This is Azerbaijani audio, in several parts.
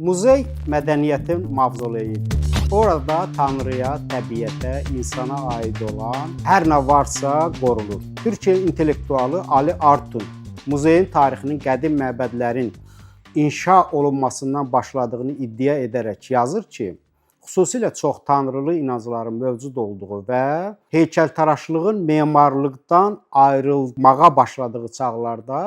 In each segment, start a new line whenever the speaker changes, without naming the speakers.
Muzey mədəniyyətin mavzoleyidir. Orada Tanrıya, təbiətə, insana aid olan hər nə varsa qorunur. Türkiyə intellektualı Ali Artun muzeyin tarixinin qədim məbədlərin inşa olunmasından başladığını iddia edərək yazır ki, xüsusilə çox tanrılı inancların mövcud olduğu və heykəltaraşlığın memarlıqdan ayrılmağa başladığı çağlarda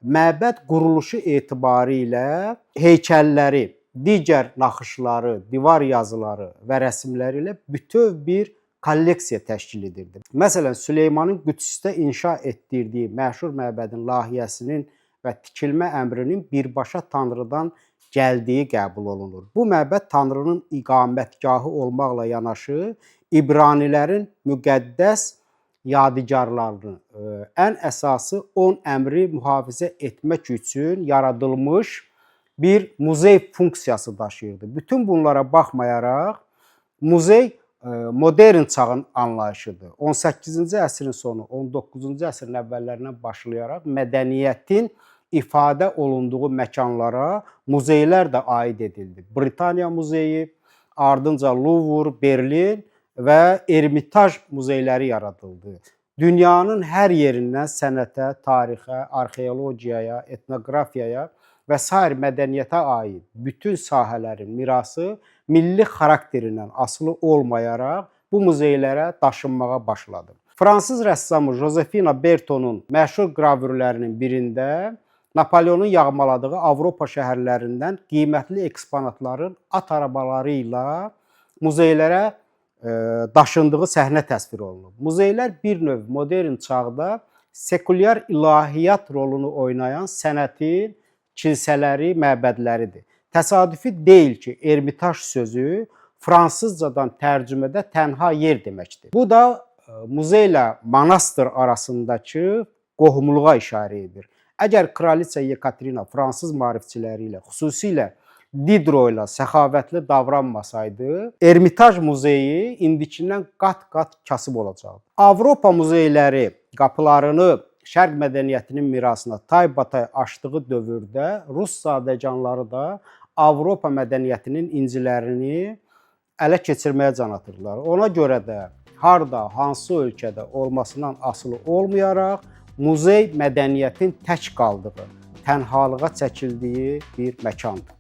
məbəd quruluşu etibarilə heykəlləri, digər naxışları, divar yazıları və rəsmləri ilə bütöv bir kolleksiya təşkil edirdi. Məsələn, Süleymanın Qüdsdə inşa etdirdiyi məşhur məbədin layihəsinin və tikilmə əmrinin birbaşa Tanrıdan gəldiyi qəbul olunur. Bu məbəd Tanrının iqamətgahı olmaqla yanaşı İbranilərin müqəddəs yadigarlarını, ən əsası 10 əmri mühafizə etmək üçün yaradılmış bir muzey funksiyası daşıyırdı. Bütün bunlara baxmayaraq muzey modern çağın anlayışıdır. 18-ci əsrin sonu, 19-cu əsrin əvvəllərindən başlayaraq mədəniyyətin ifadə olunduğu məkanlara muzeylər də aid edildi. Britaniya muzeyi, ardınca Louvre, Berlin və Ermitaj muzeyləri yaradıldı. Dünyanın hər yerindən sənətə, tarixə, arxeologiyaya, etnoqrafiyaya və sair mədəniyyətə aid bütün sahələrin mirası milli xarakterindən asılı olmayaraq bu muzeylərə daşınmağa başladı. Fransız rəssamı Josefina Bertonun məşhur qravürlərinin birində Napoleonun yağmaladığı Avropa şəhərlərindən qiymətli eksponatların at arabaları ilə muzeylərə daşındığı səhnə təsvir olunub. Muzeylər bir növ modern çağda sekulyar ilahiyyat rolunu oynayan sənətin kilsələri, məbədləridir. Təsadüfi deyil ki, Ermitaj sözü fransızcadan tərcümədə tənha yer deməkdir. Bu da muzey ilə monastır arasındakı qohumluğa işarə edir. Əgər kraliça Yekaterina fransız maarifçiləri ilə, xüsusilə Didro ilə səxavətli davranmasaydı, Ermitaj muzeyi indikindən qat-qat kasıb olacaqdı. Avropa muzeyləri qapılarını Şərq mədəniyyətinin mirasına taybatay açdığı dövrdə rus zadəganları da Avropa mədəniyyətinin incilərini ələ keçirməyə can atırdılar. Ona görə də harda, hansı ölkədə olmasından asılı olmayaraq muzey mədəniyyətin tək qaldığı, tənhalığa çəkildiyi bir məkandır.